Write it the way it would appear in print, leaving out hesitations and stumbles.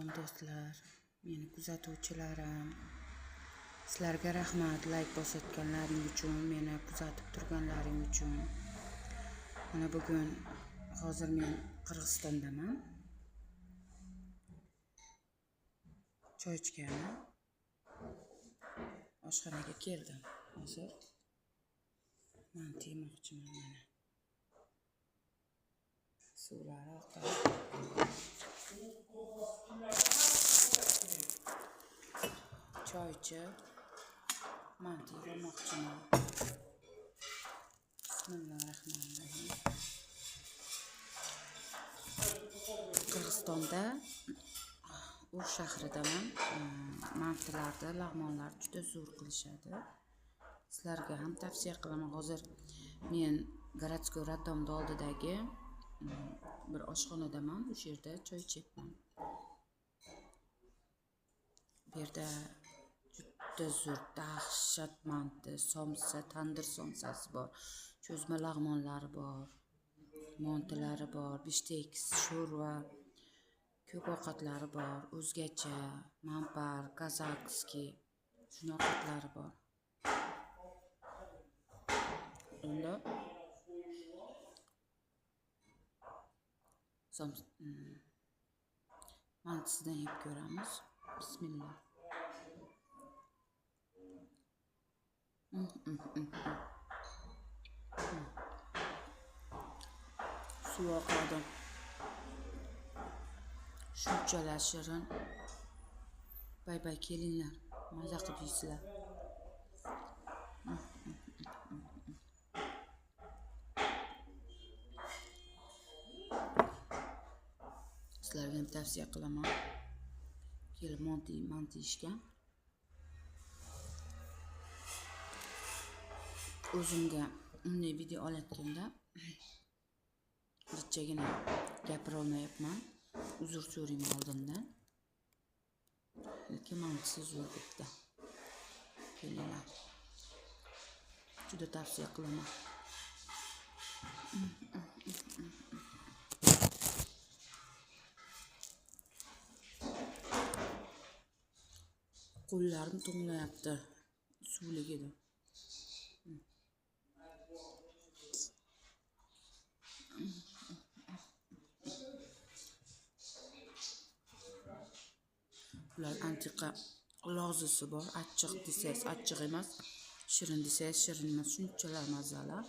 Salom do'stlar, meni kuzatuvchilarim. Sizlarga rahmat layk bosayotganlaring uchun, meni kuzatib turganlaring uchun. Mana bugun hozir men Qirg'izistondaman. Choy ichgani oshxonaga keldim. Hozir manti yemoqchiman mana. Suvlari oqadi. Choy ichib manti yemoqchiman. Bismillahirrohmanirrohim. Qirg'izistonda O'sh shahridaman. Mantilarni, lag'monlarni juda zo'r qilishadi. Sizlarga ham tavsiya qilaman. Hozir men городской роддомni oldidagi bir oshxonadaman. O'sha yerda choy ichyapman. Bu yerda juda zo'r dahshat manti, somsa, tandir somsasi bor, cho'zma lag'monlari bor, mantilari bor, bishteks, sho'rva, ko'p ovqatlari bor, o'zgacha, manpar, kazakskiy shunaqa ovqatlari bor. Unda mantisidan yeb ko'ramiz. Bismillah. Suv oqadi. Shunchalar shirin. Bay bay kelinglar. Maza qilib yeysizlar. Sizlarga ham tavsiya qilaman. Kelib manti yeyishga. O'zimga unday video olayotganda bittagina gapira olmayapman. Uzr so'rayman oldindan. Lekin mantisi zo'r bitta. Kelinglar. Juda tavsiya qilaman. Qo'llarim to'nglayapti suvligida. Bular antiqa lozisi bor. Achchiq desangiz achchiq emas, shirin desangiz shirin emas. Shunchalar mazali.